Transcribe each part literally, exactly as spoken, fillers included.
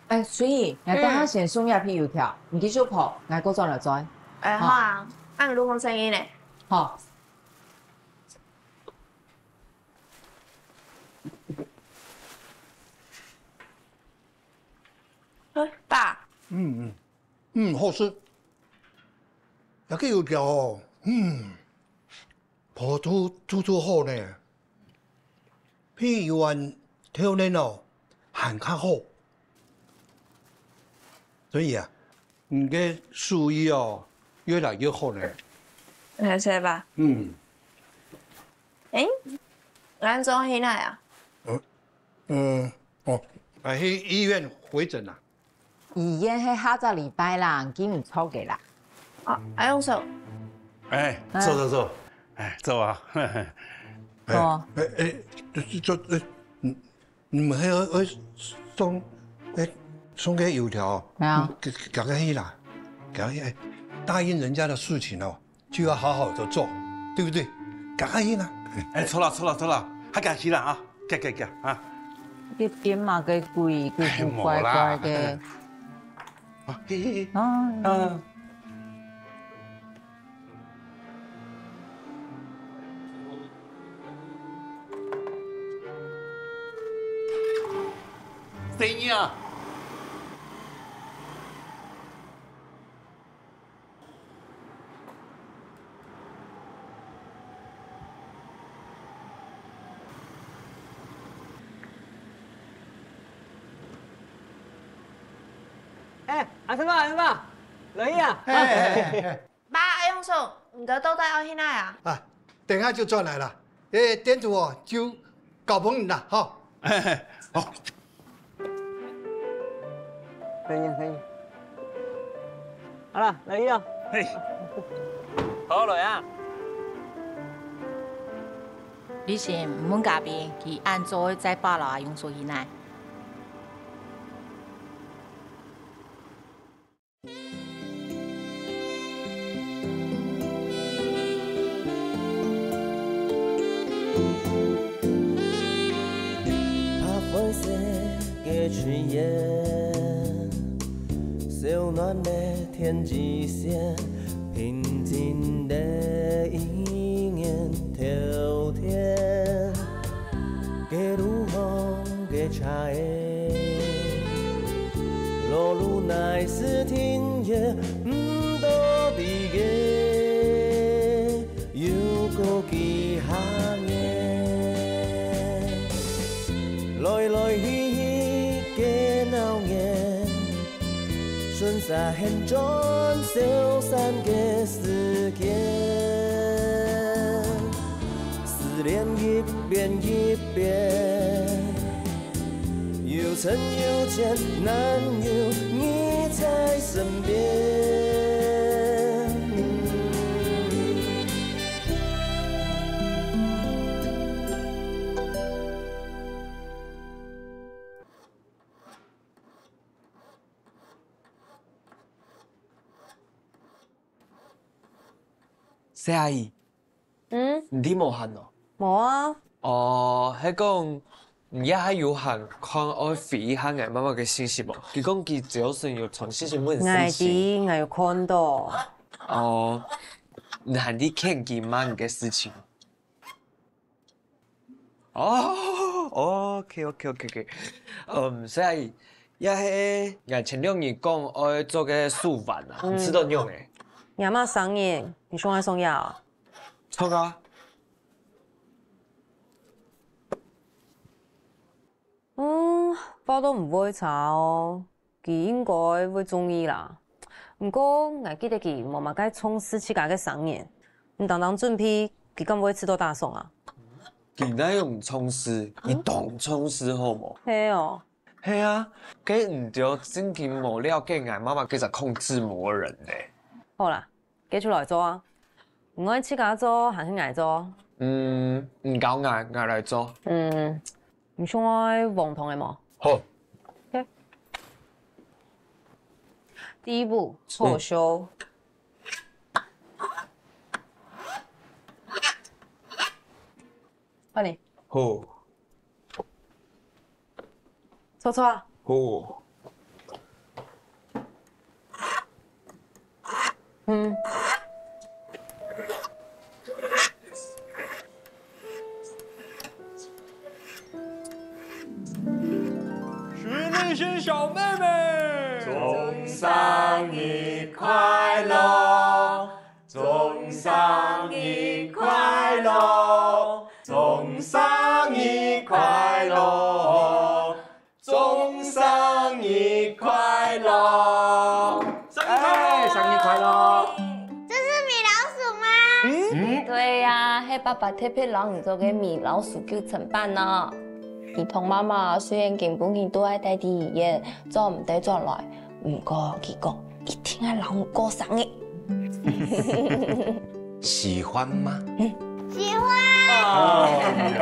哎，所以，𠊎等下先送你片油條，你繼續烰，𠊎過轉來做。哎，好啊，恁你錄好聲音呢。好。哎，爸。嗯嗯嗯，好食。這个油條哦，嗯，烰到突突好呢。 比以往透嫩哦，還較好。所以啊，你个手藝哦，越來越好呢。謝謝爸。嗯。哎，恁早去哪啊？嗯，嗯，哦，啊，去醫院回診啦。 醫院係下隻禮拜啦，今毋著个啦。啊，阿勇叔。哎，坐坐坐，哎，坐啊。哦。哎哎，坐坐，哎，你你們還要要送，哎，送个油條哦，沒有。嗯，給給給去啦，給去，哎，答應人家的事情哦， 就要好好的做，對不對？趕快去啦！哎，坐啦，坐啦，坐啦，還趕去啦啊！趕趕趕啊！一點嘛个鬼，鬼鬼怪怪个。啊，嘿嘿嘿，啊。生意啊！ 哎，阿生伯，阿生伯，來去啊！哎哎哎哎，爸，阿勇叔，你兜到底愛去哪啊？啊，等下就轉來了。哎，店主哦，就交分你啦，吼。好。 可以可以。好啦，來去啊。嘿。好來啊。你先問嘉賓，佢恁早會載爸摎阿勇叔去哪？ 白灰色个炊煙，燒暖了天際線，平靜了一年秋天。街路項个車仔，落雨泥時停歇，毋知彼个 又過幾下年，來來去去个鬧熱，順續現轉消散个時間。思念一遍一遍， 有深有淺，難有你在身邊。細阿姨， 嗯？你無閒哦？無啊。哦，係講，你這下有閒看愛回一下𠊎媽媽个信息無？佢講佢朝晨有傳信息問事情。𠊎知，𠊎有看到。哦，你還在譴佢媽你个事情？哦，OK，OK，OK，OK。嗯，細阿姨，這係𠊎前兩日講愛做个手環啊，你試著仰仔？若媽生日，你想愛送這啊？ 著啊。嗯，包都毋會差哦，佢應該會中意啦。毋過，𠊎記得佢無麼个重視自家个生日，你單單準備，佢敢會試著打爽啊？佢哪有毋重視？佢當重視好無？係哦。係啊，該你兜正經無了解𠊎媽媽該隻控制魔人呢。好啦， 該就來做啊。你愛自家做還係𠊎做？嗯，你教𠊎，𠊎來做。嗯，你想愛黃糖个無？好。OK。第一步，搓燒。換你。好。不错啊。哦。嗯。徐立新小妹妹，祝生日快乐！ 祝生日快乐，祝生日快乐，祝生日快乐！生日快乐！哎，生日快乐！这是米老鼠吗？嗯，对呀，是爸爸特别为你做个米老鼠九层塔呢。你同妈妈虽然今晡日都在医院，做毋得转来，毋过佢讲一定要同你过生日。 喜欢吗？喜欢。哎呦。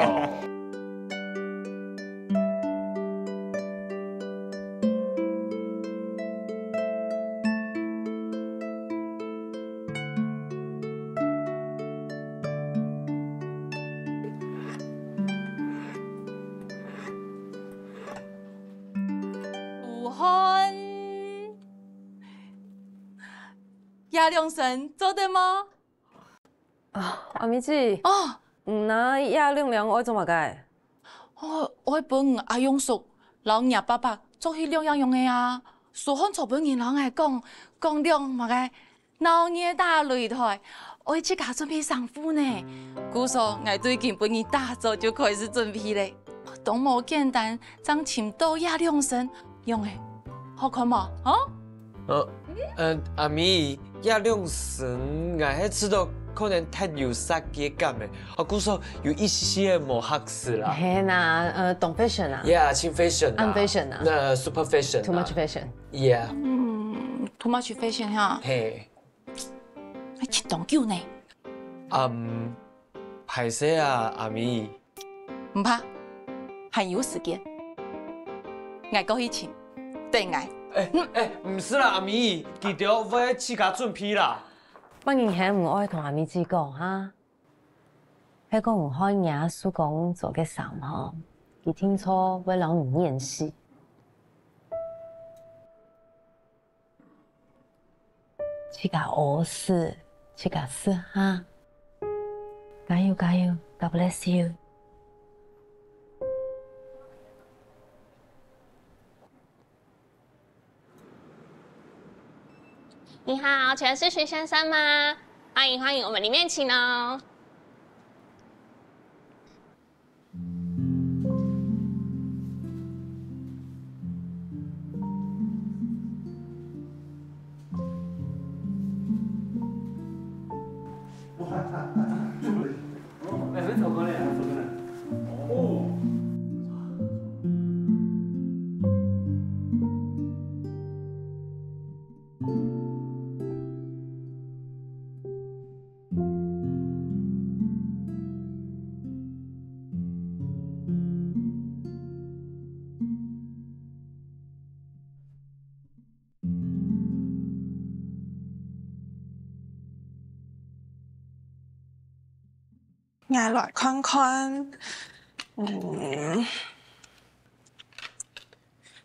武汉。 夜涼神做得無？啊，阿咪姊，哦，你拿夜涼涼愛做麼个？哦，愛分阿勇叔摎若爸爸做去涼夜用个啊。蘇漢昨晡日摎𠊎講，講涼麼个，鬧熱打擂台，愛自家準備衫褲呢。故所𠊎對今晡日打早就開始準備咧。當無簡單，正尋到夜涼神，樣仔，好看無？吼？ 呃，呃，阿咪，夜涼神，𠊎係試著可能忒有設計感欸，啊，故所有一息息仔無合適啦。係啦，呃，當fashion啊。Yeah，盡fashion啦。恁fashion啊。那super fashion啊。Too much fashion。Yeah。嗯，too much fashion哈。係。愛尋當久呢。嗯，歹勢啊，阿咪。 毋怕，還有時間。𠊎過去尋，等𠊎。欸，欸，毋使啦，阿咪，佢兜會自家準備啦。麼人喊你毋愛同阿咪姊講哈？係講你看若叔公著个衫吼，佢定著會摎你厭死。 自家屙屎，自家食哈。加油，加油，God bless you。你好，请问是徐先生吗？欢迎，欢迎，我们里面请哦。 𠊎來看看，嗯，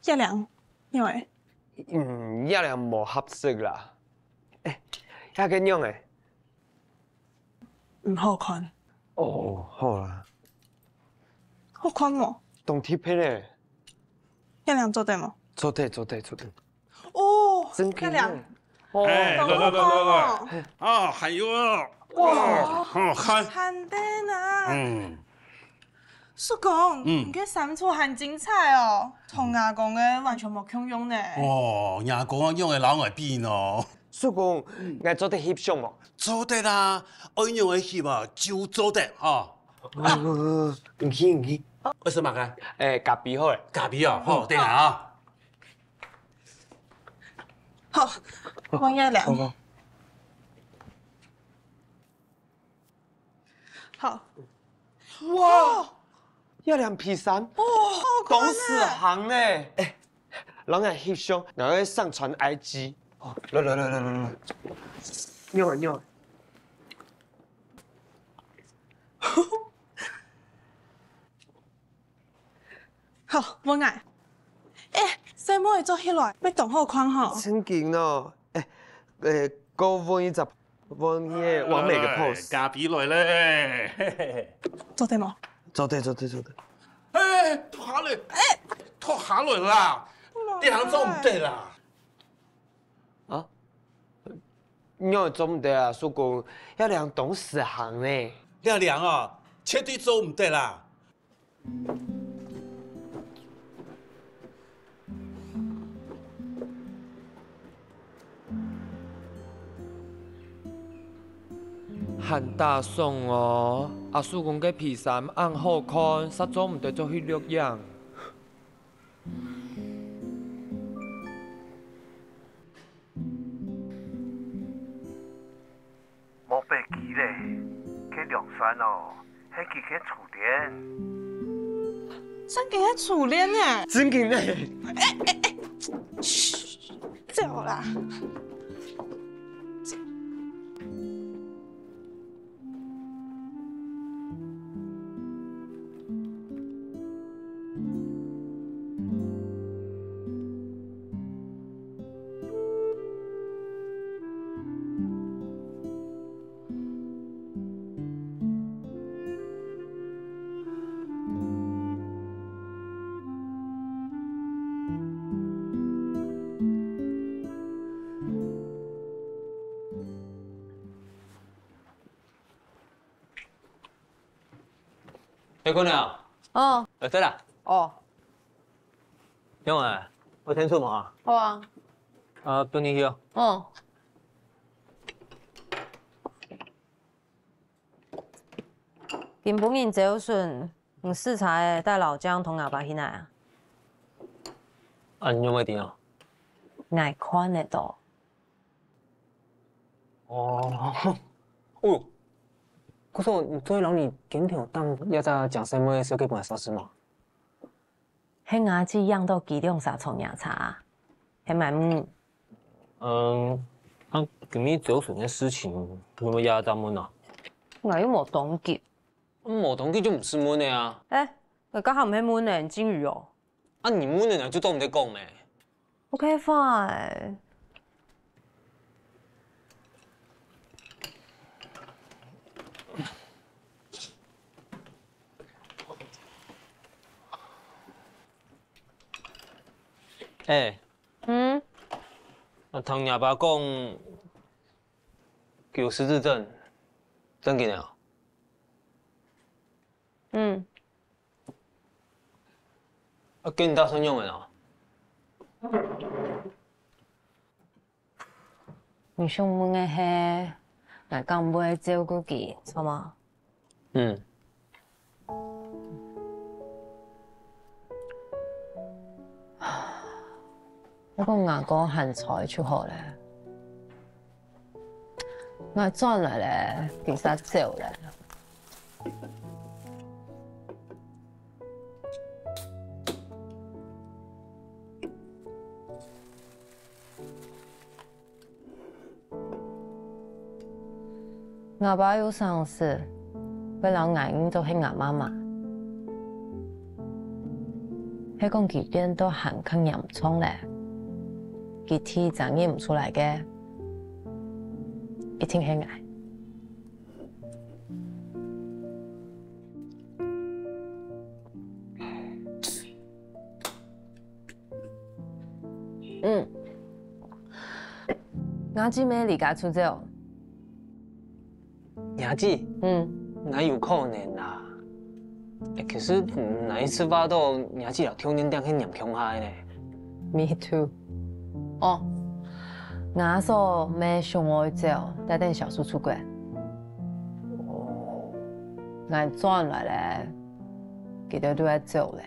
月亮，因為，嗯，月亮無合適啦。欸，該个樣仔？ 毋好看。哦，好啦。好看無？當特別咧。月亮做得無？做得，做得，做得。哦，真个月亮。哦。哎，來，來，來，來，來。啊，還有啊。哇，好看。還得呢。嗯。叔公，嗯。你个衫褲還精彩哦，同阿公个完全無共樣呢。哦，阿公樣个摎𠊎比呢？叔公，嗯。𠊎做得翕相無？ 做得啊，愛仰仔翕啊，就做得吼。呃，你去，你去。愛食麼个？欸，咖啡好咧。咖啡哦，好，等下啊。好，我也來。好，好。好。哇！ 月亮披衫，哦，好看呢。當時行呢。欸，摎𠊎翕相，𠊎愛上傳I G。哦，來來來來來來，你好你好。好，問𠊎，等妹做起來，會當好看吼。正經哦，欸，欸，過換一隻，換个完美个pose。咖啡來咧，嘿嘿嘿。做得無？做得，做得，做得。欸，脫下來，欸，脫下來啦，這樣做毋得啦。啊？仰會做毋得啊，叔公，這樣當時行呢。這樣哦，絕對做毋得啦。 還打爽哦，阿叔公个皮衫恁好看，煞做毋得著去錄影。 莫白佢咧，該涼酸哦，係佢个初戀。正經係初戀呢？正經呢？走啦！ 哎，姑娘。哦。哎，對了。哦。兄弟，有聽著無啊？好啊。啊，放進去哦。哦。今晡日朝晨，你駛車仔帶老薑同𠊎爸去哪啊？恁仰會知啊？𠊎看得著。 哦，哦，故所你做得摎你肩頭頂這隻靚細妹个相片分𠊎掃時無？係𠊎去影著佢兩儕坐若車啊，係麼人？嗯，啊，今晡日朝晨个事情，你有無也愛問啊？𠊎又無當急。無當急就毋使問个啊。哎，𠊎這下毋係問呢，金魚哦。 啊，你問个呢，就做毋得講咩？OK fine。哎。嗯？啊，聽若爸講，佢有失智症，正經个哦？嗯。 啊，該你打算仰般啊？你想問个係，𠊎敢會照顧佢，著無？嗯。你講吾哥還在就好了。 𠊎轉來了，佢煞走了。吾爸有生時，會摎𠊎認做係吾媽媽。係講佢變到還較嚴重了，佢第一隻認毋出來个， 一定係𠊎。嗯，吾姊妹離家出走。若姊？嗯。哪有可能啊？欸，可是，嗯，𠊎一直話著若姊摎舊年定係黏共下个呢。 Me too。哦，吾嫂乜想愛走，帶等小叔出國。哦，𠊎轉來了，佢兜就愛走了。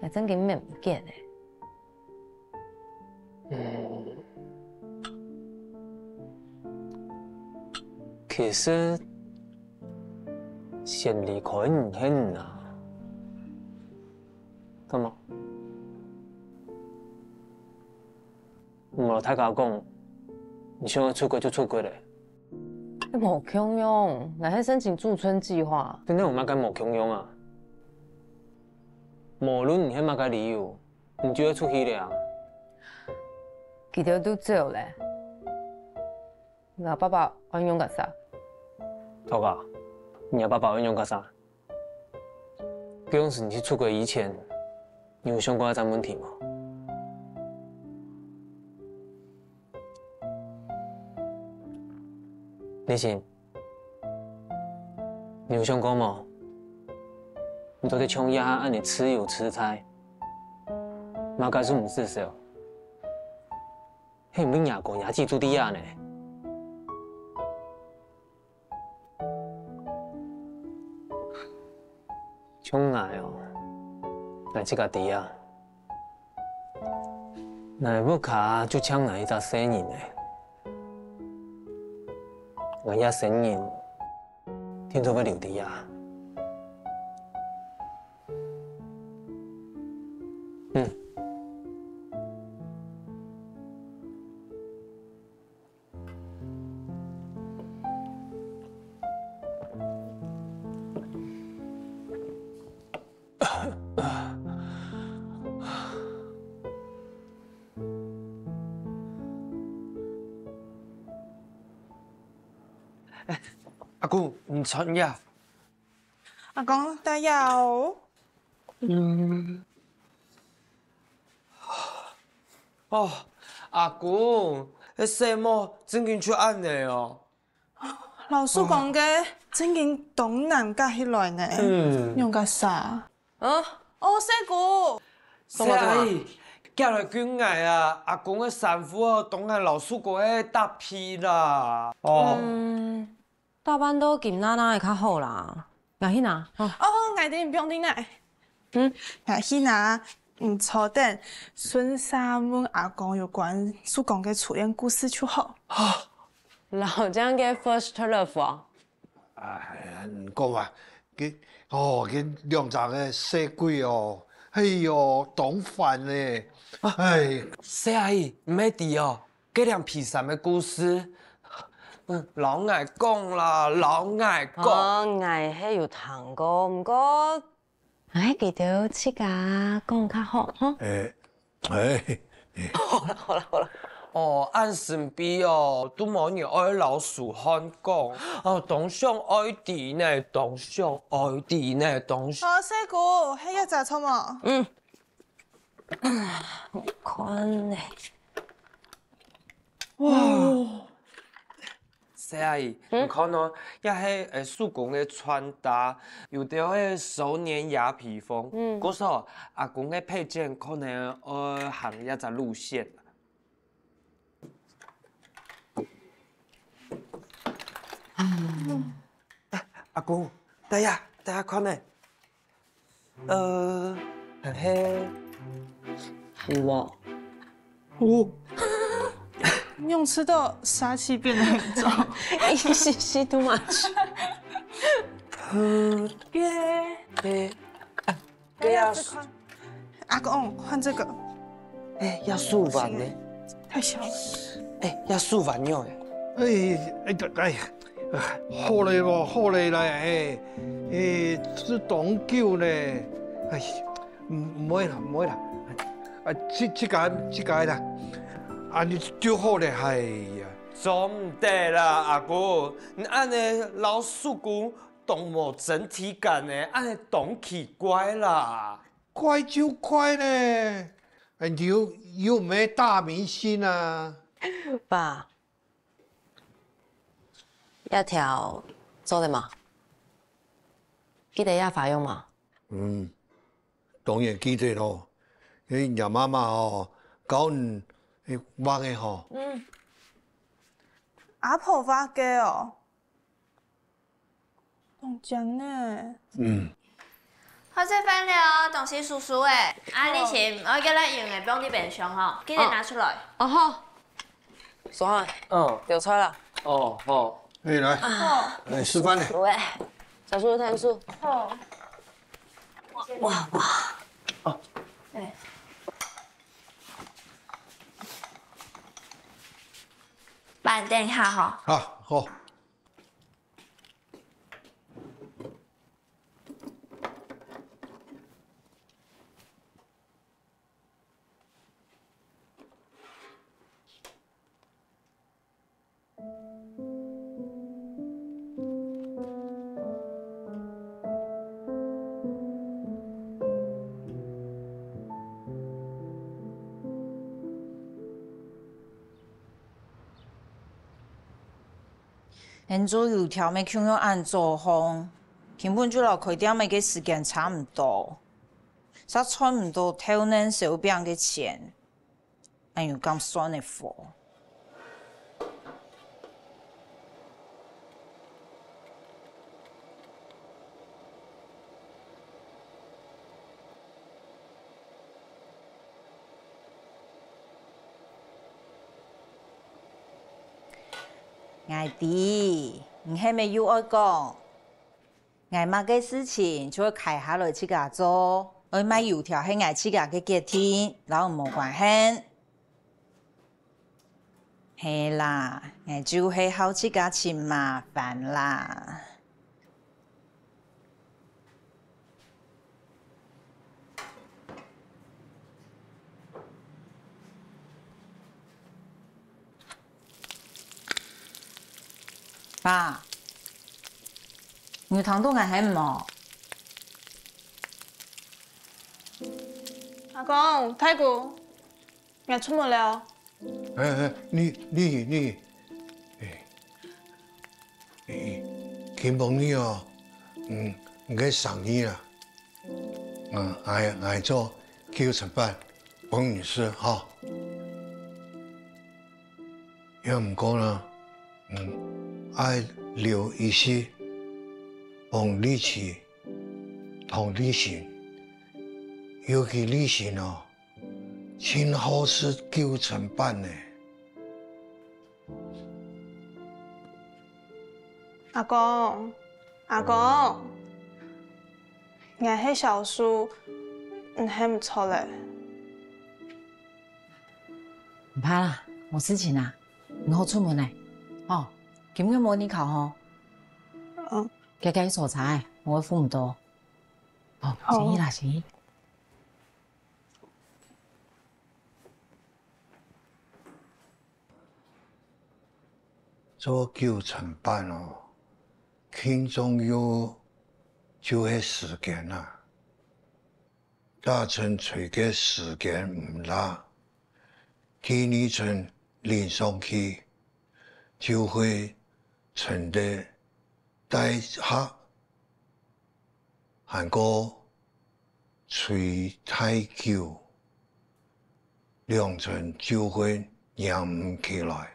𠊎正經毋見了。 嗯，其實先離開你係你啊，著無？毋好摎大家講，你想愛出國就出國了。無共樣，𠊎係申請駐村計畫。真个有麼个無共樣啊？無論你係麼个理由，你就愛出去了啊。佢兜都走咧，吾爸爸愛仰結煞？頭家，你爸爸愛仰結煞？ 該央時你去出國以前，你有想過這隻問題無？立新，你有想過無？你到底像這下恁仔自由自在，麼个事毋使愁？係毋係若哥若姊都知啊呢？ 像𠊎哦，𠊎自家知啊。𠊎屋下就淨𠊎一隻細人仔，𠊎這生人定著會留在這。嗯。 阿公，你坐這。阿公，大家好。嗯。哦，阿公，該細妹正經就恁仔哦。 摎叔公个正經當難隔起來呢。嗯。仰結煞？啊？哦，細姑。細阿姨，遽來救𠊎啊！阿公个衫褲哦，當難摎叔公个搭配啦。哦。嗯，打扮到金娜娜會較好啦。𠊎去拿，吼。哦，𠊎等毋用緊來。 嗯，𠊎去拿，你坐等，順續問阿公有關叔公个初戀故事就好。老將个first love哦。哎呀，你講啊，佢，哦，佢兩隻个細鬼哦，哎喲，當煩呢。哎，細阿姨，毋係知哦，該領皮衫个故事，嗯，摎𠊎講啦，摎𠊎講。哦，𠊎係有聽過，毋過 𠊎係佢兜自家講較好，吼。欸，欸。好啦，好啦，好啦。哦，恁神祕哦，都無人愛摎叔漢講。哦，當想愛知呢，當想愛知呢，當想。哦，細姑，係這隻著無？嗯。看呢。哇！ 細阿姨，嗯？你看哦，這係，呃，叔公个穿搭，有兜係手捻鴨皮風。嗯。故所，阿公个配件可能愛行這隻路線。阿公，大家，大家看呢。 呃，嘿嘿，有無？有。你用吃到殺氣變得很重。一息息 too much。呃，耶。耶。啊，這樣子看。阿公，換這個。欸，這手環呢？太小了。欸，這手環用的。哎，哎，哎呀，好咧無？好咧啦，哎，哎，這當久呢。哎，毋，毋會啦，毋會啦。啊，這，這個，這個啦，啊，你就好咧，哎呀。做毋得啦，阿公，你恁仔摎叔公當無整體感呢，恁仔當奇怪啦。 怪就怪咧，哎，你又，又毋係大明星啊。爸，這條做得嗎？記得這花樣嗎？嗯，當然記得咯。因為若媽媽哦，教你畫个吼。嗯。阿婆畫个哦。 當靚呢。嗯。好食飯了，東西收收咧。啊，你先愛叫咱用个放佇冰箱吼，記得拿出來。哦，好。叔漢，嗯。有菜啦。哦，好。哎，來。好。哎，食飯咧。喂，小叔，添叔。好。哇，哇。哦。哎。慢等一下吼。好，好。𠊎做油條乜共樣恁早䟘，根本就摎開店仔个時間差毋多，煞賺毋到豆奶燒餅个錢，恁有敢算个貨？ 𠊎知，你係毋係又愛講，𠊎麼个事情就愛㧡下來自家做，愛賣油條係𠊎自家个決定，摎你無關係。係啦，𠊎就係好自家尋麻煩啦。 爸，你有聽著𠊎喊你無？阿公，大姑，𠊎出門了。哎，哎，你，你，你，哎，哎，今晡日哦，嗯，你个生日啊，嗯，𠊎，𠊎做九層粄分你食哈。 也毋過呢，嗯，愛留一息分麗琪同立新，尤其立新哦，盡好食九層粄呢。阿公，阿公，𠊎係小叔，你喊毋著咧。 毋怕啦，無事情啊，你好出門咧。哦，今日無你考吼。嗯。該該坐車仔，𠊎會赴毋著。哦，好。先去啦，先去。做九層粄哦，輕重要就係時間啊。 打成炊个時間毋罅，第二層淋上去，就會沉得帶下，還過炊太久，兩層就會 䀴毋起來。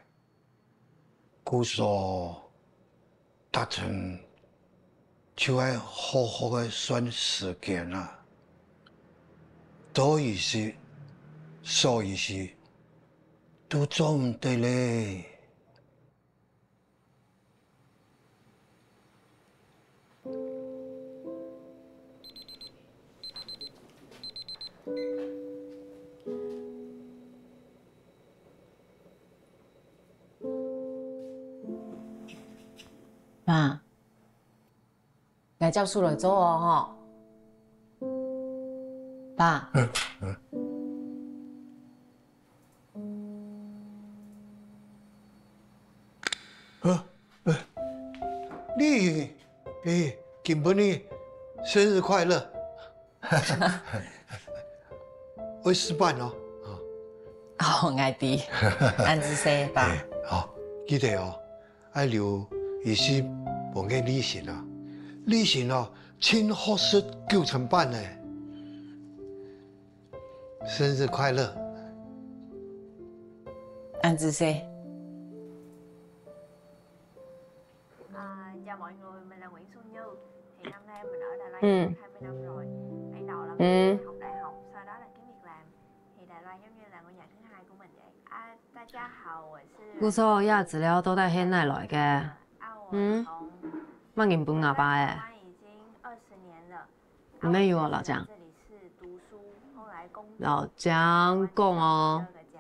故所，逐層就愛好好个算時間啊，多一息，少一息，都做毋得咧。 媽，𠊎接手來做哦，吼。爸。嗯，嗯。啊，哎，你，哎，今晡日生日快樂！ 愛食飯哦。哦，𠊎知，恁仔細吧？哎，好，記得哦，愛留一息分个立新啊。立新哦，盡好食九層粄呢。生日快樂！恁仔細。 啊，chào mọi người, mình là Nguyễn Xuân Như. Thì năm nay mình ở Đài Loan Ừ. hai mươi năm rồi. Ban đầu là mình Ừ. học đại học, sau đó là kiếm việc làm. Thì Đài Loan giống như là ngôi nhà thứ hai của mình vậy. À, 大家好，我是 故所這資料到底係哪來个？啊，我嗯？從乜人分𠊎爸个？台灣已經二十年了。毋係有哦，老蔣。這裡是讀書，後來工作。老蔣講哦。第二個家。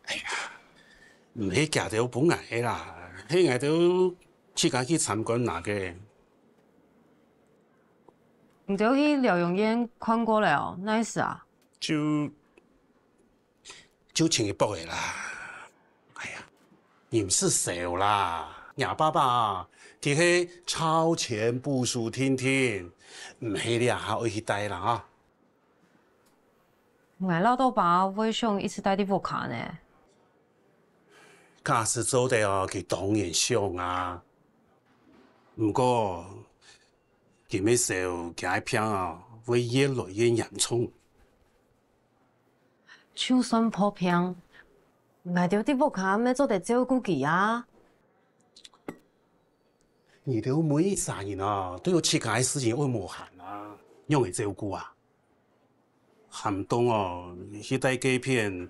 哎呀，毋係佢兜分𠊎个啦，係𠊎兜自家去參觀拿个。你兜去療養院看過了哦，哪時啊？就 就尋一駁仔啦。哎呀，你毋使愁啦，若爸爸啊，佢係超前部署定定，毋係這下愛去戴啦啊。𠊎恅著爸會想一直戴在屋下呢。假使做得哦，佢當然想啊。毋過，今个燒佢个病啊，會越來越嚴重。就算破病，𠊎兜在屋下乜做得照顧佢啊。你兜每一儕人啊，都有自家个事情愛無閒啊，仰會照顧啊？ 寒冬哦，去戴該片，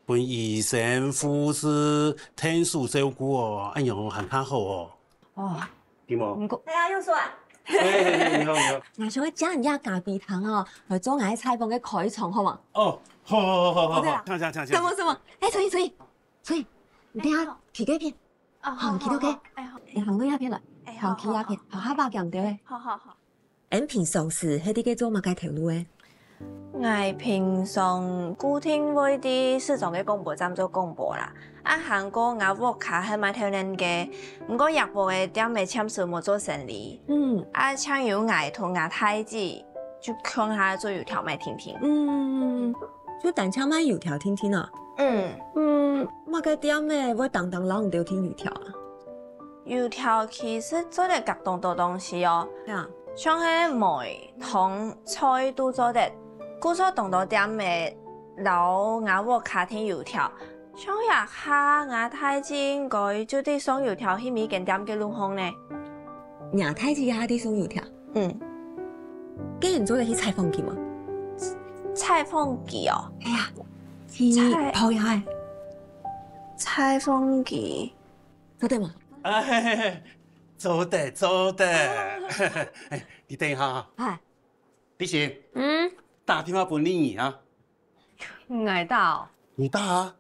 分醫生、護士𢯭手照顧哦，恁樣還較好哦。哦，對無？毋過，哎呀，用手啊！哎，哎，哎，你好，你好。𠊎想愛借你這咖啡廳哦，來做𠊎採訪个開場，好無？哦，好，好，好，好，好，對啦。請，請，請，請。什麼，什麼？哎，所以，所以，所以，你等下去該片。哦，好，好，你去到該。好，哎，好。你行到這片來。哎，好，好，去這片，好，好，好，好，好，對。好，好，好。 恁平常時係在該做麼个頭路个？𠊎平常固定會在市場个廣播站做廣播啦，啊還過𠊎屋下係賣豆奶个，毋過這駁个店仔暫時無做生理。嗯，啊淨有𠊎同吾大姊就共下做油條賣定定。嗯，就單淨賣油條定定哦。嗯，嗯，麼个店仔會當當摎你兜訂油條啊？ 油條其實做得摎當多東西哦，像係糜、湯、菜都做得。故所當多店仔摎吾屋下訂油條，像這下吾大姊應該就在送油條去每間店个路項呢。若大姊也在送油條？嗯。該你做得去採訪佢無？採訪佢哦？哎呀，去採，抱一下。採訪佢。 做得無？哎，做得，做得。你等一下哈。嗨。立新，嗯？打電話分你啊。𠊎打哦。你打啊？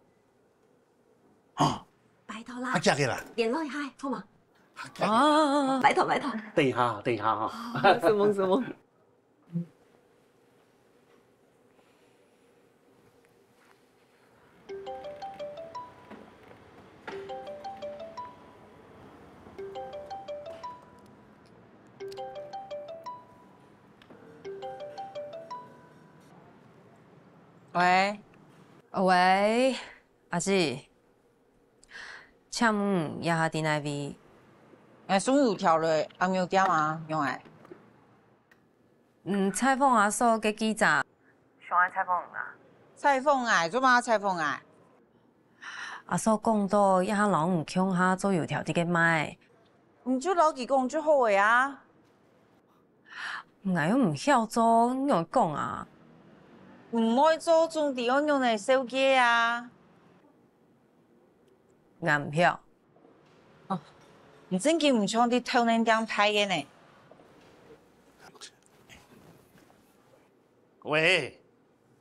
哦。拜託啦。啊，寄个啦。聯絡一下，好無？啊，寄个。啊，拜託，拜託。等一下，等一下哈。承蒙，承蒙。 喂。喂，阿姊，請問這下在哪位？𠊎送油條來，阿牛店啊，仰仔？ 嗯，採訪阿嫂个記者。想愛採訪你啊？採訪𠊎，做麼个採訪𠊎？阿嫂講到，這下摎你共下做油條在該賣。你就摎佢講就好了啊。𠊎又毋曉做，你仰講啊？毋會做，總知愛仰仔紹介啊。 𠊎毋曉。哦，你正經毋像在豆奶店派个呢。喂，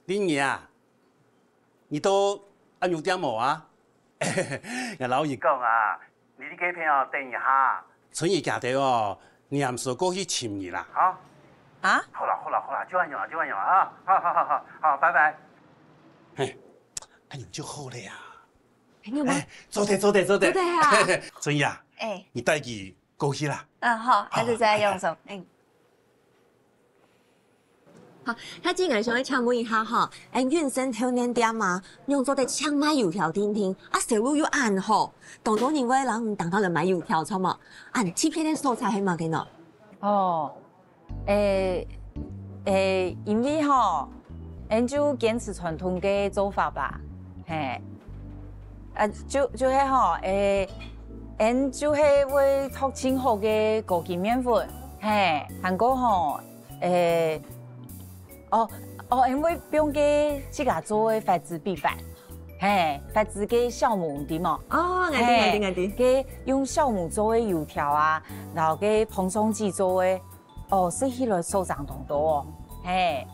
麗儀啊，你到阿牛店無啊？𠊎摎你講啊，你在該片哦，等一下。春姨佢兜哦，黏時過去尋你啦，哈？啊？好啦，好啦，好啦，就恁樣啊，就恁樣啊，好，好，好，好，好，拜拜。嘿，恁樣就好了呀。 朋友嗎？哎，做得，做得，做得。做得啊。春姨啊，哎。你帶佢過去啦。嗯，好，下次再用手。嗯。好，大姊𠊎想愛請問一下吼，恁永生豆奶店啊，仰做得淨賣油條定定，啊，銷路又恁好，當多人會摎你當到來買油條，著無？恁特別个所在係麼个呢？哦， 誒，誒，因為吼，𠊎就堅持傳統个做法吧，嘿，啊，就，就係吼，誒，𠊎就係會擇盡好个高筋麵粉，嘿，還過吼，誒，哦，哦，𠊎會用个自家做个發子米飯，嘿，發子个酵母，你知無？哦，𠊎知，𠊎知，𠊎知。嘿，个用酵母做个油條啊，然後个膨鬆劑做个 哦，食起來酥脆當多哦。嘿，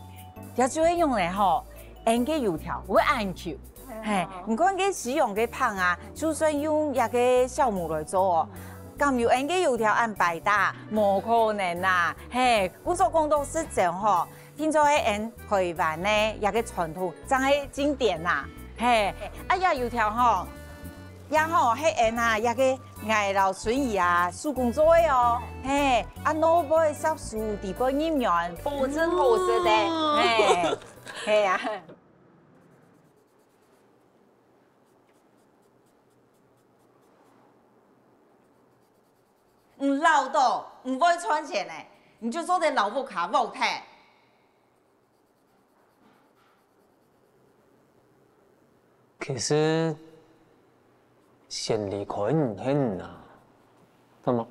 這就係用來吼，𠊎个油條會恁Q。嘿，你看該西洋个飯啊，就算用這个酵母來做哦，敢有𠊎个油條恁百搭？無可能啊！嘿，故所講到食正吼，定著係𠊎台灣个這个傳統，正係經典啊！嘿，啊，這油條吼， 這吼係𠊎啊，這个𠊎摎春姨啊手工做个哦，嘿，啊外背攝手裡背入軟，保證好食个，哦。嘿，係啊。你老到毋會賺錢呢，你就做得摎屋下無忒。其實，先離開你係你啊，怎麼？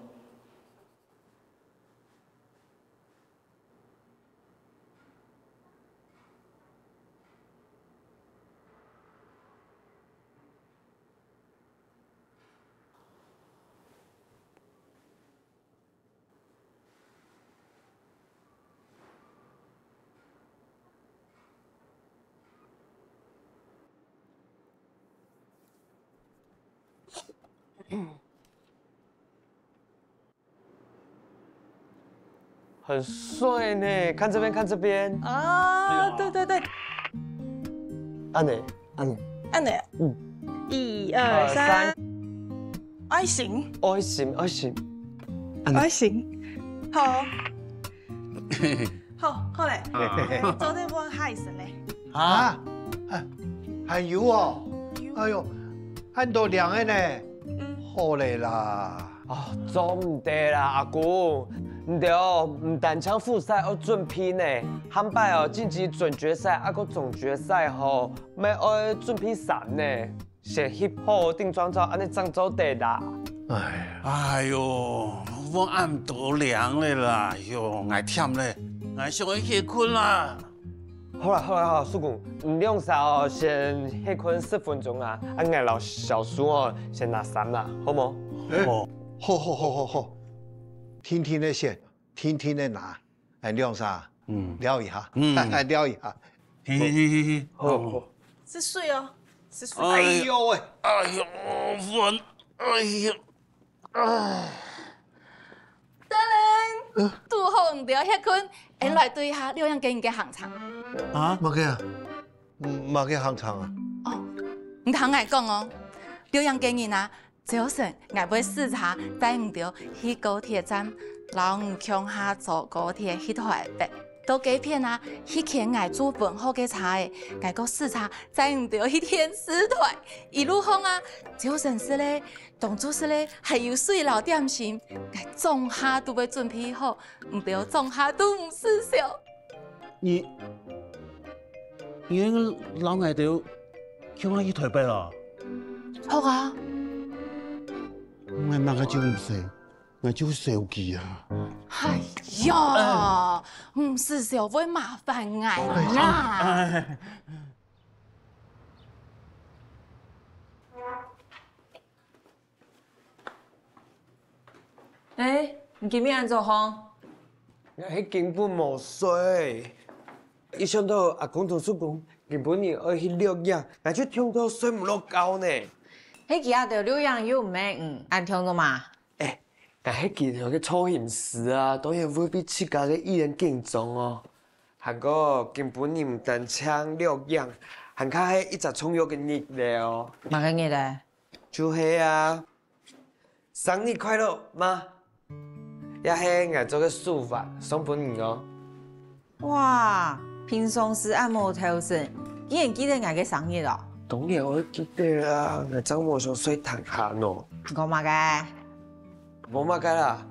很帥呢，看這邊，看這邊。啊，對對對，恁呢，恁呢，恁呢，嗯，一二三，愛心，愛心，愛心，恁呢，愛心，好，好，好咧，做得換下一身咧。啊，還有哦，哎喲，恁多領个呢，好咧啦。 哦，做毋得啦，阿公。你兜毋單淨副賽愛準備呢，下擺哦，晉級準決賽啊，還有總決賽吼，乜愛準備衫呢。先翕好定妝照，恁呢正做得啦。哎呀，哎喲，換恁多領咧啦，喲，𠊎忝咧，𠊎想愛歇睏啦。 好啦好啦好啦，叔公，你兩儕哦，先歇睏十分鐘啊，啊𠊎摎小叔哦，先拿衫啦，好無？哦，好好好好好，定定仔先，定定仔拿，哎，兩儕，嗯，尞一下，嗯，尞一下，嘿嘿嘿嘿嘿，好好，係水哦，係水。哎喲喂，哎喲，煩，哎喲，哎。 等等，堵好你兜歇睏，𫣆來對一下廖樣經理个行程。啊？麼个啊？嗯，麼个行程啊？哦，你聽𠊎講哦，廖樣經理啊，朝晨𠊎會駛車載你兜去高鐵站，摎你共下坐高鐵去臺北。到該片啊，去牽𠊎做分號个車仔，𠊎過駛車載你兜去電視臺。一路上啊，朝晨食个 當晝食个還有水摎點心，𠊎總下都會準備好，你兜總下都毋使愁。你，你愛摎𠊎兜共下去臺北哦？好啊。𠊎麼个就毋使，𠊎就會燒機啊。哎呀，毋使愁會麻煩𠊎啦。哎呀，哎。 欸，你今晡日恁早䟘？𠊎係根本無睡。一想到阿公同叔公今晡日愛去錄影，𠊎就痛到睡毋落覺呢。係佢兜錄影又毋係你，恁痛做麼？欸，𠊎係佢兜个造型師啊，當然會比自家个藝人緊張哦。還過今晡日毋單淨錄影，還較係一隻重要个日仔哦。麼个日仔？ 就係啊，生日快樂，媽！這係𠊎做个手環，送分你哦。哇，平常時恁無頭神，竟然記得𠊎个生日哦！當然會記得啊，𠊎正無想睡聽下呢。你講麼个？無麼个啦，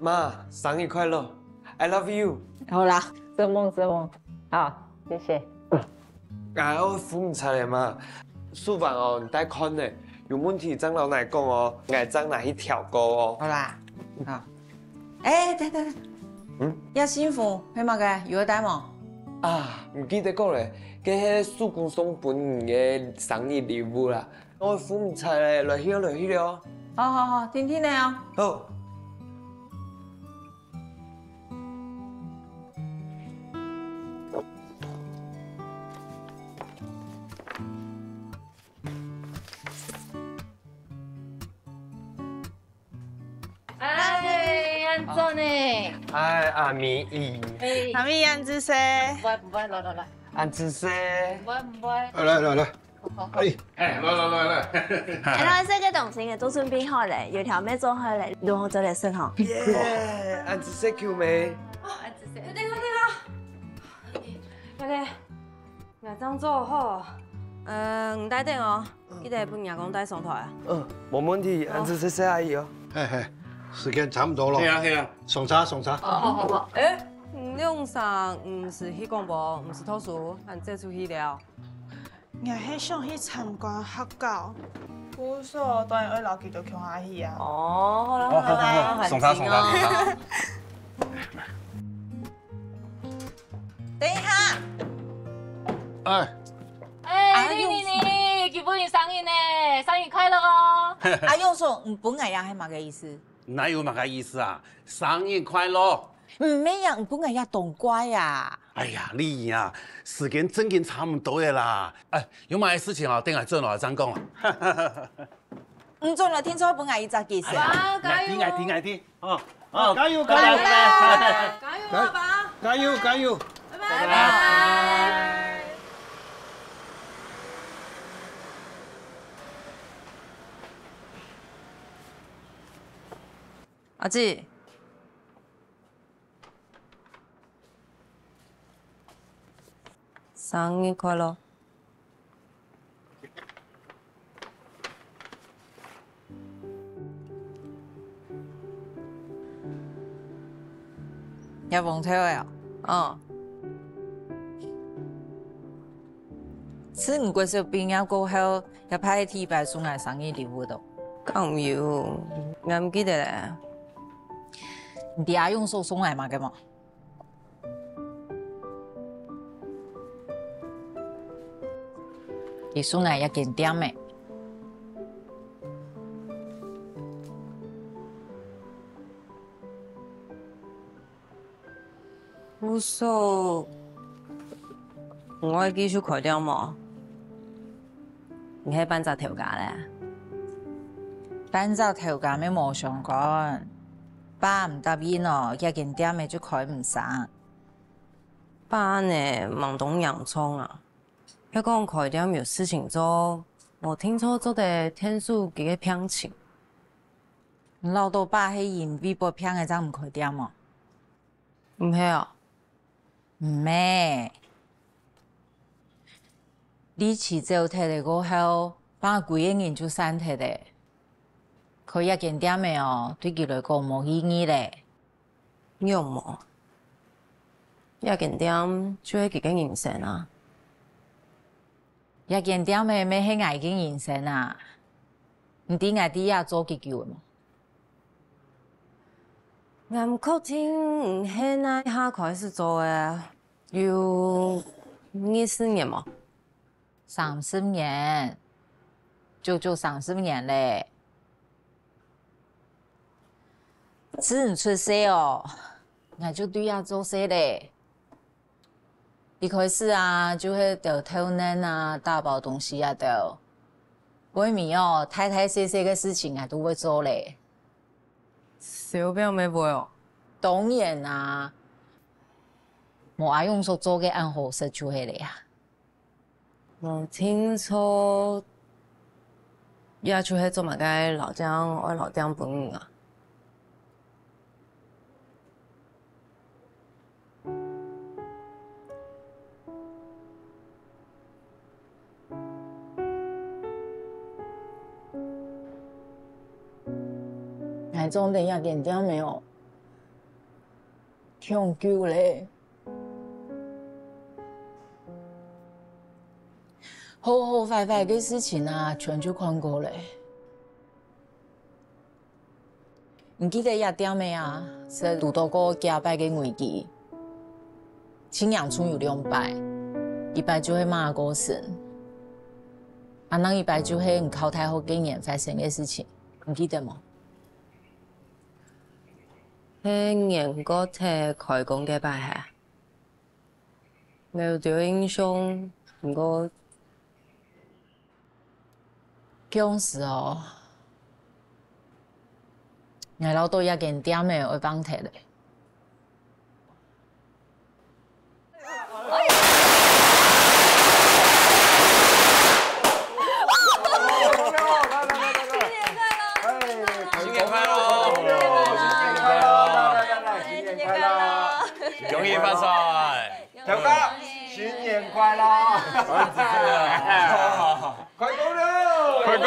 媽，生日快樂！I love you！好啦，承蒙，承蒙。好，謝謝。𠊎愛赴你茶咧，媽。手環哦，你戴看咧，有問題正摎𠊎講哦，𠊎正拿去調過哦。好啦，好。欸，等等等。嗯？這信封係麼个？有愛帶無？啊，毋記得講咧，該係叔公送分你个生日禮物啦。 𠊎赴你茶咧，來去哦，來去哦。好好好，定定仔哦。好。哎，恁早呢。哎，阿咪姨。哎。阿咪姨，恁仔細。毋會，毋會，來，來，來。恁仔細。毋會，毋會。來，來，來。 哎，哎，來來來來。哎，來，這個東西𠊎都準備好咧，油條乜做好咧，攏好做得食吼。耶，恁仔細，Q妹。哦，恁仔細。對對對對。OK，𠊎正做好。呃，你等等哦，記得分若公帶上台啊。嗯，無問題，恁仔細細阿姨哦。嘿嘿，時間差毋多咯。係啊，係啊。送茶，送茶。哦，好，好，好。誒，你兩儕毋使去廣播，毋使讀書，還走出去尞。𠊎係想去參觀客家。故所當然愛摎佢兜共下去啊。哦，好啦，好啦，好啦，好啦，送茶，送茶，送茶。等一下。哎。哎，你，你，你，今晡日生日呢，生日快樂哦！阿勇叔，你分𠊎呀係麼个意思？哪有麼个意思啊？生日快樂！ 毋係呀，你分𠊎也當怪啊！哎呀，麗英啊，時間正經差毋多个啦。哎，有麼个事情啊，等𠊎轉來正講啊。你轉來定著分𠊎一隻驚喜。哎呀，𠊎知，𠊎知，𠊎知。哦，哦，加油，加油，加油，加油，阿爸！加油，加油！拜拜，拜拜。阿姊， 生日快樂！也黃豆个啊？嗯。係你國小畢業過後，也排第一擺送𠊎生日禮物哦。敢有？𠊎毋記得咧。你知阿勇叔送𠊎麼个無？ 佢送𠊎一間店仔。故所，你愛繼續開店無？你係半隻頭家咧？半隻頭家乜無相干，爸毋答應哦，這間店仔就開毋成。 爸恁呢吂當嚴重啊？係講開店有事情做，無定著做得𢯭手佢个病情。你恅著爸係因為發病仔正毋開店無？毋係啊。毋係。你去走忒仔過後，爸歸個人就散忒仔。開這間店仔哦，對佢來講無意義咧。 仰無？這間店就係佢个人生啊！這間店仔乜係𠊎个人生啊！你知𠊎在這做幾久仔無？𠊎毋確定你係哪下開始做个，有二十年無？ 三十年，足足三十年咧。自你出世哦，𠊎就對這做事咧。一開始啊，就係兜豆奶啊、打包東西啊兜。尾尾哦，大大細細个事情𠊎都會做咧。燒餅乜會哦？當然啊，無阿勇叔做个恁好食就係咧啊。 無定著，這就係做麼个老張愛留店分你啊？𠊎做得這間店仔哦， 當久咧。好好壞壞个事情啊，全就看過咧。你記得這店仔啊，識堵著過幾擺个危機。盡嚴重有兩擺，一擺就係媽過身，啊另一擺就係你考大學該年發生个事情，你記得無？ 係年過忒開工該擺係？𠊎有兜印象，毋過，該時哦，𠊎恅著這間店仔愛放忒咧。 新年快樂！新年快樂！新年快樂！恭喜發財！頭家，新年快樂！開工了！開工！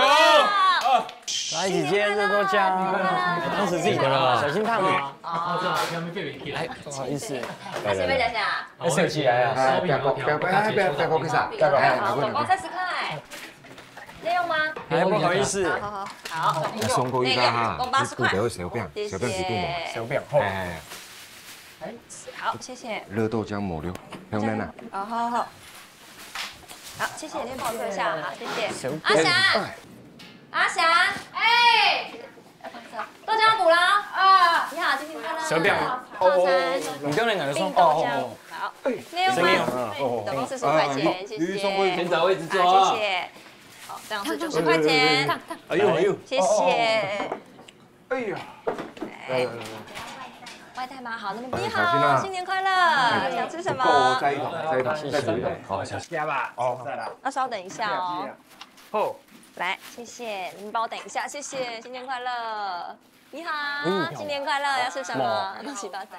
来，姐姐，热豆浆，当时自己的了，小心烫哦。哎，不好意思，来来来，要收起来啊。哎，不要不要不要不要不要不要，哎，好，总共三十块，要用吗？哎，不好意思，好好好，好，送过一个哈，总共八十块，你顾得小饼，谢谢，小饼是顾吗？小饼，好。哎，好，谢谢。热豆浆抹流，香香啊。好好好，好，谢谢，先帮我坐一下，好，谢谢。阿翔，阿翔，哎。 豆浆补了啊！你好，新年快乐！小表，哦，你刚才哪个说？冰豆浆，哦，好，内用吗？总共四十块钱，谢谢。先找位置坐啊。谢谢。好，这样是九十块钱，哎呦哎呦，谢谢。哎呀，来来来来，外带吗？好，那么你好，新年快乐！想吃什么？再一桶，再一桶，再煮一桶，好，小心。加吧，哦，再来。那稍等一下哦。好。 来，谢谢，你帮我等一下，谢谢，新年快乐。你好，新年快乐，要吃什么？恭喜发财。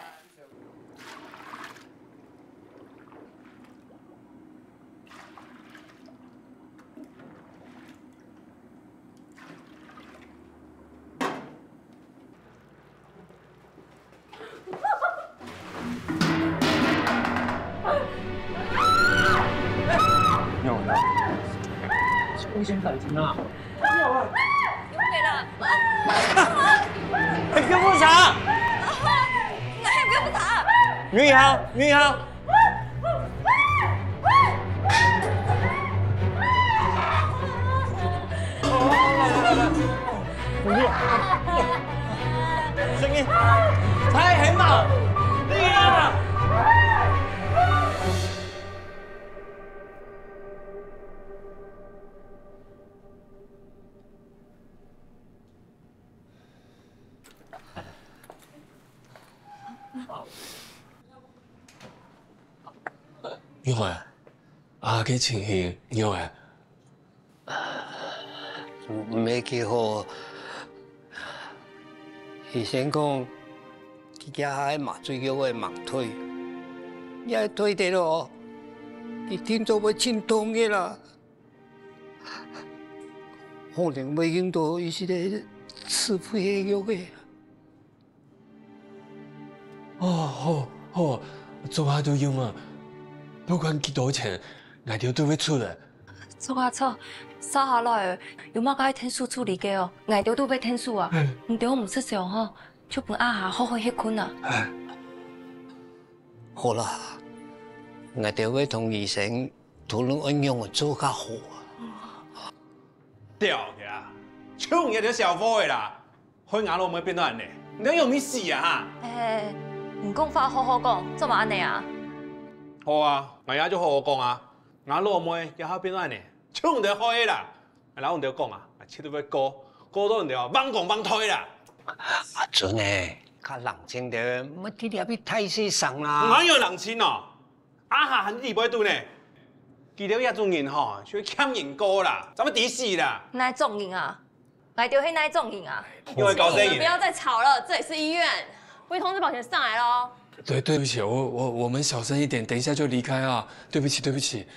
玉環，阿哥情形仰仔？毋係幾好。醫生講，佢這下个麻醉藥會吂退，若係退忒哦，佢定著會盡痛个啦。 可能會用到一息个自費个藥个。哦，好，好，做下都用啊，不管幾多錢，𠊎兜都會出个。著啊著，續下來有麼个愛𢯭手處理个哦，𠊎兜都會𢯭手啊。你兜毋識想吼，就分阿霞好好歇睏啊。好啦，𠊎兜會同醫生 討論愛仰仔做較好啊。吊起啊！就你這條小貨仔啦，害吾老妹變到恁仔，你仰毋死啊哈？哎，你講話好好講，做麼恁仔啊？好啊，𠊎也就好好講啊。吾老妹這下變到恁仔，就你兜害个啦！𠊎摎你兜講啊，𠊎絕對會告，告到你兜啊，橫講橫推啦！阿尊欸，較冷靜兜，莫在這片大細聲啦。𠊎有冷靜哦？ 阿霞還在裡背肚呢。佢兜這種人吼，就欠人過啦，正會抵死啦。哪種人啊？𠊎兜係哪種人啊？又會搞這人。你們不要再吵了，這裡是醫院，會通知保全上來咯。對，對不起，我，我，我們小聲一點，等一下就離開啊。對不起，對不起。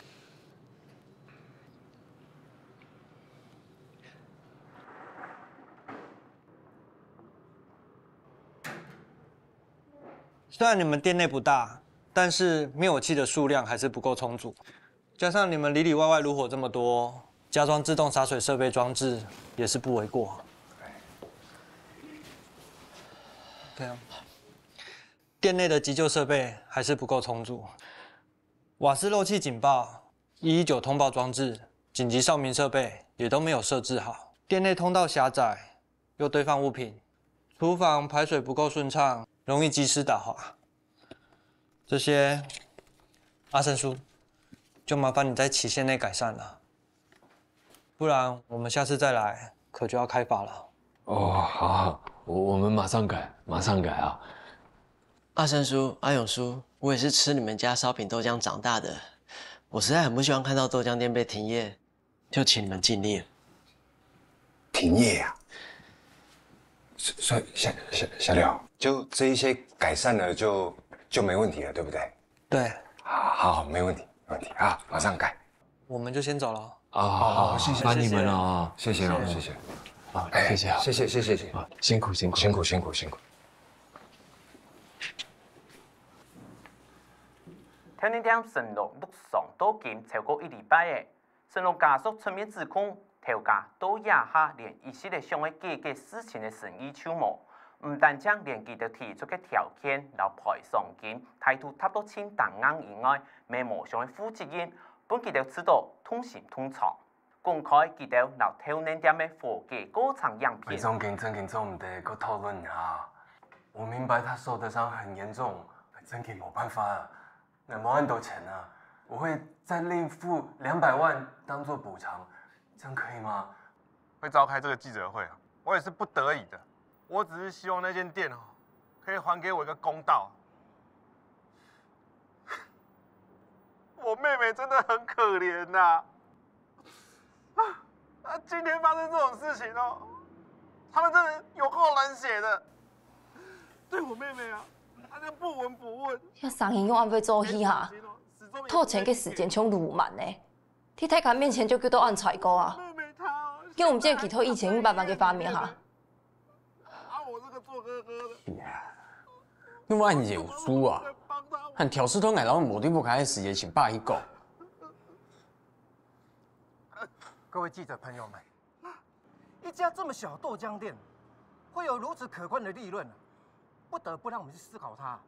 虽然你们店内不大，但是灭火器的数量还是不够充足，加上你们里里外外炉火这么多，加装自动洒水设备装置也是不为过。对啊，店内的急救设备还是不够充足，瓦斯漏气警报、一一九通报装置、紧急照明设备也都没有设置好，店内通道狭窄， 又堆放物品，厨房排水不够顺畅，容易积尸打滑。这些，阿生叔，就麻烦你在期限内改善了，不然我们下次再来可就要开罚了。哦，好，好，我，我们马上改，马上改啊。阿生叔、阿勇叔，我也是吃你们家烧饼豆浆长大的，我实在很不希望看到豆浆店被停业。 就请你们尽力了。停业啊？所，所以夏，夏，夏六，就这一些改善了就，就没问题了，对不对？对。好，好，没问题，没问题啊，马上改。我们就先走了。啊，好，好，谢谢，麻烦你们了啊。谢谢哦，谢谢。好，谢谢啊。谢谢，谢谢，谢谢。啊，辛苦辛苦。辛苦，辛苦，辛苦。甜点店承诺陆上到今超过一礼拜了，承諾家属出面指控，頭家到這下連一息仔想愛解決事情个誠意就無。毋單淨連佢兜提出个條件摎賠償金態度踏到盡當硬以外，乜無想愛負責任，分佢兜試著痛心痛腸。 公開佢兜摎豆奶店个和解過程影片。賠償金正經做毋得，過討論一下。我明白他受的傷很嚴重，正經無辦法了。𠊎無恁多錢啊，我會再另付兩百萬當作補償，這樣可以嗎？會召開這個記者會啊，我也是不得已的。我只是希望那間店哦，可以還給我一個公道。我妹妹真的很可憐呐、啊，啊，今天發生這種事情哦，他們真的有夠冷血的，對我妹妹啊，他就不聞不問。這生意仰會做起哈？偷錢个時間像鱸鰻呢，在大家面前就叫到恁衰過啊！叫毋見佢偷一千五百萬个畫面哈！ 啊，我這個做哥哥的。你還有輸啊？還挑事同𠊎摎無地不開个事業情擺去講。各位記者朋友們，一家這麼小的豆漿店，會有如此可觀的利潤，不得不讓我們去思考它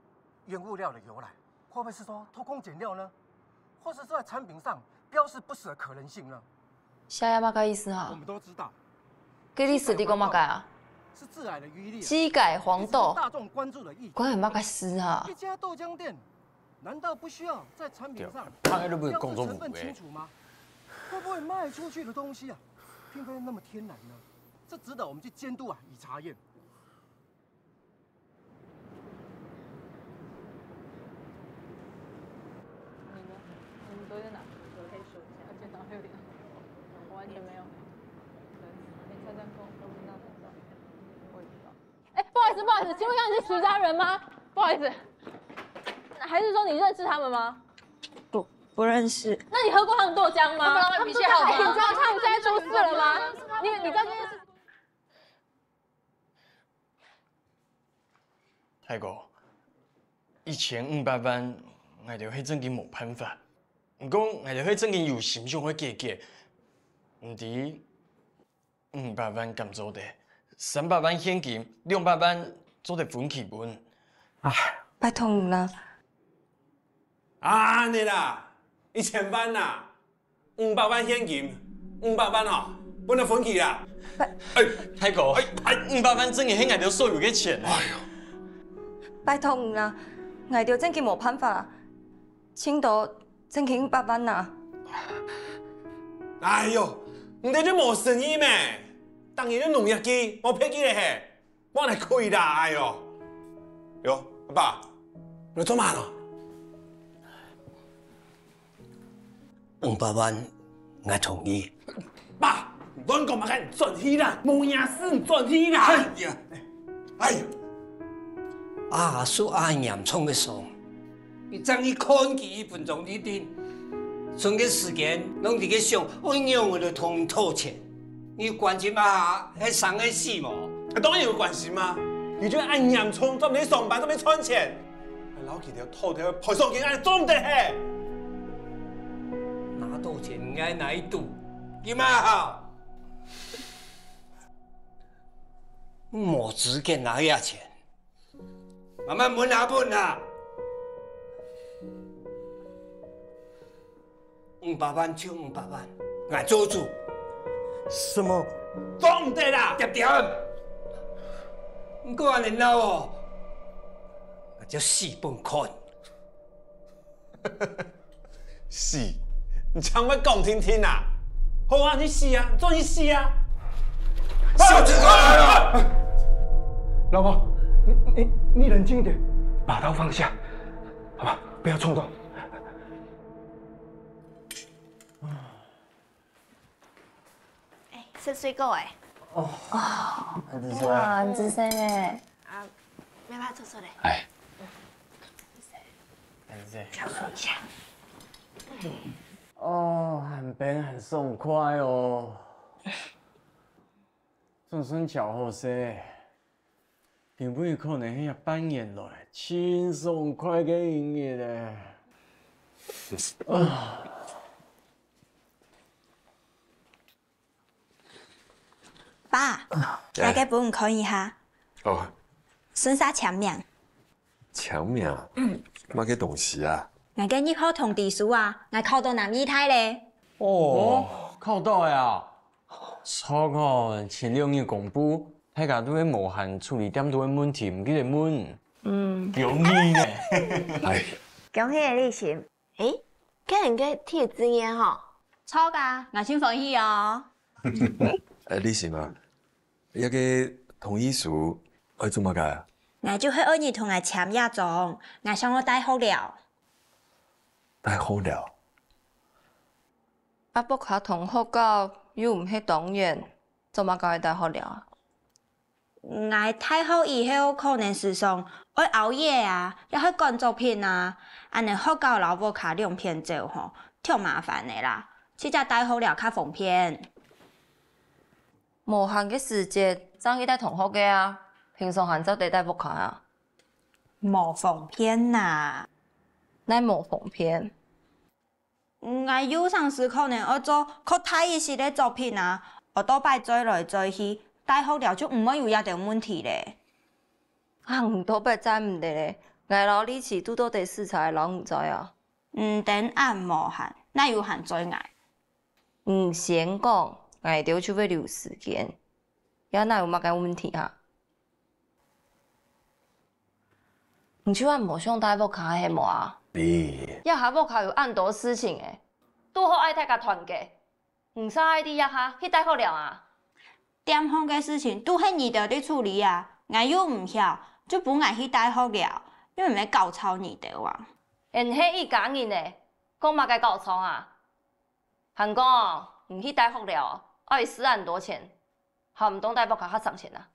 原物料的由來，會不會是說偷工減料呢？或是說在產品上標示不實的可能性呢？ 寫麼个意思哈？我們都知道，該意思你講麼个啊？是致癌的餘力啊，基改黃豆，這是大眾關注的議題。關你麼个事啊？一家豆漿店，難道不需要在產品上對，他都不是公眾人物欸。標示成分清楚嗎？會不會賣出去的東西啊，並非那麼天然呢？這值得我們去監督啊，與查驗。 你呢？你們昨天哪？我可以说一下，而且早上六点，我完全没有。对，你参加过都听到很少，我也不知道。哎，不好意思，不好意思，请问一下，你是徐家人吗？不好意思，还是说你认识他们吗？不，不认识。那你喝过他们豆浆吗？他们老板脾气好吗？哎，你知道他们现在出事了吗？你，你知道这件事？ 大哥，一千五百萬，𠊎兜係正經無辦法。毋過，𠊎兜係正經有心想愛解決。毋知五百萬敢做得？三百萬現金，兩百萬做得分期分。唉，拜託你啦。啊，你啦，一千萬啦！ 五百萬現金，五百萬吼，分你分期啦。哎，大哥，哎，哎，五百萬正經係𠊎兜所有个錢。哎喲，拜託你啦，𠊎兜正經無辦法啦，盡多正經五百萬啦。哎喲，你兜就無誠意咩？逐日就農業季，無別个咧嘿。 莫來開啦，哎喲！喲，阿爸，你做麼个？五百萬，𠊎同意。爸，亂講麼个，轉去啦，無影事，轉去啦！哎呀，哎呀，阿叔恁嚴重个傷， 你正去看佢一分鐘一定，賰个時間，攏在該想愛仰仔來同你討錢。你有關心啊，係生係死無？啊，當然有關心啊！你就恁嚴重，做毋得上班，做毋得賺錢，還摎佢兜偷偷賠償金，恁做毋得嘿！拿到錢，你愛哪位堵？你嘛好，無資格拿這錢。 慢慢問啊問啊。五百萬就五百萬，𠊎做主。什麼？做毋得啦！恬恬！你還恁鬧哦，𠊎就死分你看！ 死！你正會講定定啊！好啊，你死啊，做你死啊！小子，過來啊！老婆，你你你冷靜一點，把刀放下，好吧，不要衝動。哎，食水果哎。哦，很仔細。哇，很仔細呢。啊，妹妹做做嘞。哎。很仔細。享受一下。哦，很冰，很爽快哦。算算超好勢，今晡日可能係這半年來盡爽快个一日咧。啊！爸，哎。這个分你看一下。哦。順續簽名。簽名？嗯。麼个東西啊？𠊎个入學通知書啊，𠊎考到南藝大咧。哦，考到个啊！ 著哦，前兩日公布，大家都係無閒處理店肚个問題，毋記得問。嗯。恭喜呢！哎。恭喜你，立新。誒，該你个第一志願吼？著啊，𠊎盡歡喜哦。哎，立新啊，這个同意書愛做麼个啊？𠊎就係愛你同𠊎簽這張，𠊎想愛戴學寮。戴學寮？ 啊，屋下同學校又毋係當遠，做麼个愛戴學寮啊？𠊎大學以後可能時常愛熬夜啊，也愛趕作品啊，恁呢學校摎屋下兩片走吼，忒麻煩个啦，自家戴學寮較方便。無閒个時節，正去戴同學个啊，平常還做得戴屋下啊？無方便啊。哪無方便？ 𠊎有成時可能愛做較大一息个作品啊，愛多擺載來載去，戴學寮就毋會有這兜問題咧。啊，你多擺載毋得咧，𠊎摎立新堵到底駛車摎你載啊。你等恁無閒，哪有閒載𠊎？你先講，𠊎兜就會留時間，也哪有麼个問題啊？ 你就恁無想戴屋下係無啊？你。這下屋下有恁多事情誒，堵好愛大家團結。你煞愛在這下去戴學寮啊？店項个事情都係你兜在處理啊，𠊎又毋曉，就分𠊎去戴學寮，又毋係搞吵你兜啊。𠊎係一家人誒，講麼个搞吵啊？還講，你去戴學寮，愛使恁多錢， 還毋當戴屋下較省錢啊？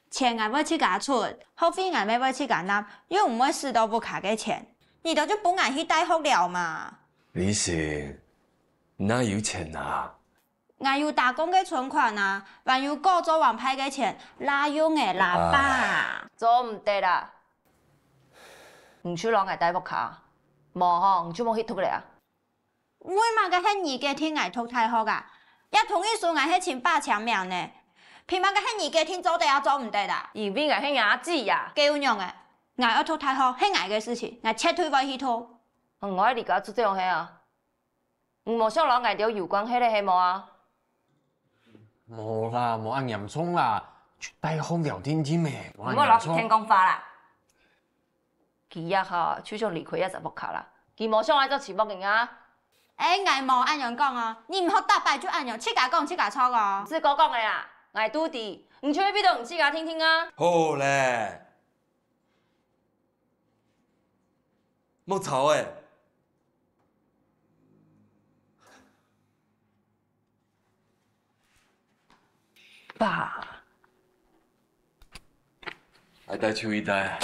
錢𠊎會自家出，學費𠊎乜會自家納，又毋會使到屋下个錢。你兜就分𠊎去戴學寮嘛。立新，你哪有錢啊？𠊎有打工个存款啊，還有哥做王牌个錢，罅用个啦，爸。唉。做毋得啦！你就摎𠊎戴屋下，無吼，你就莫去讀了啊！ 為麼个係你決定𠊎讀大學啊？這同意書𠊎係請爸簽名呢，憑麼个係你決定做得也做毋得啊？因為𠊎係若姊啊！該又仰仔，𠊎愛讀大學係𠊎个事情，𠊎絕對會去讀。嗯，𠊎愛離家出走係啊！你無想摎𠊎兜有關係咧係無啊？無啦，無恁嚴重啦，就戴學寮定定咩，無恁嚴重。毋好摎佢講話啦！ 佢這下就想離開這隻屋下啦，佢無想愛做寂寞人啊。哎，𠊎無恁樣講哦，你毋好逐擺就恁樣，自家講自家著哦。毋使哥講个啦，𠊎都知，你就係為著你自家定定啊。好咧，莫吵欸。 爸。愛戴就去戴。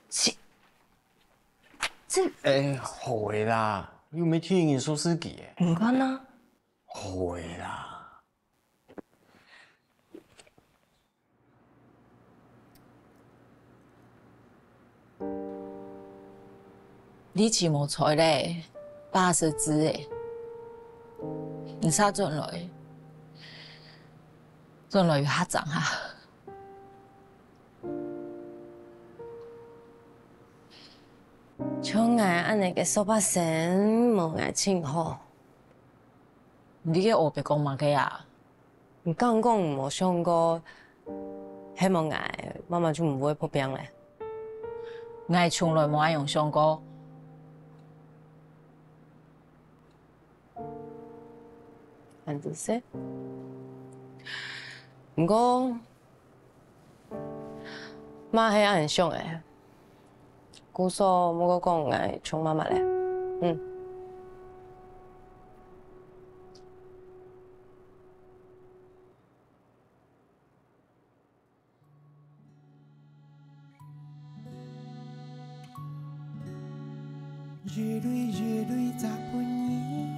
這，這，哎，好个啦，又毋係第一人壽司機个。你看啊。好个啦。 你真無彩咧，爸失智欸。你煞轉來，轉來有較正啊。像𠊎恁呢个數學生，無𠊎盡好。 你个烏白講麼个啊？你敢講你無想過，係無𠊎，媽媽就毋會發病咧。𠊎從來無恁樣想過。恁仔細。毋過， 嘛係恁想欸。故所莫過講𠊎像媽媽咧。嗯。一蕊一蕊摘分你，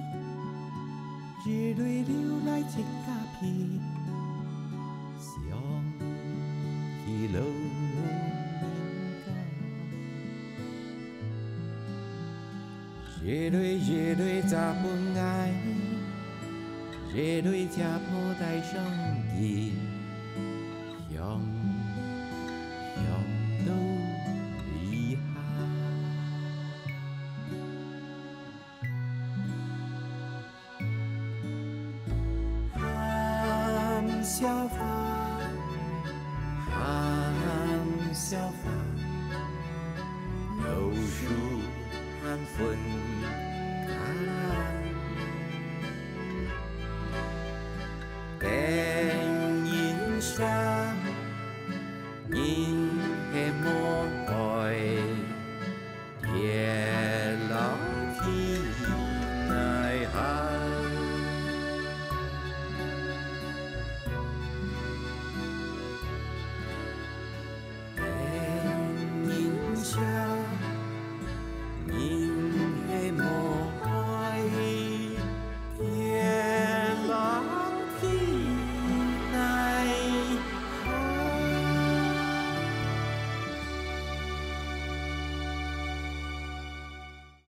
一蕊留來自家鼻。想起老人家，一蕊一蕊摘分𠊎，一蕊姐婆戴上佢。 香，香到離開。含笑花，含笑花。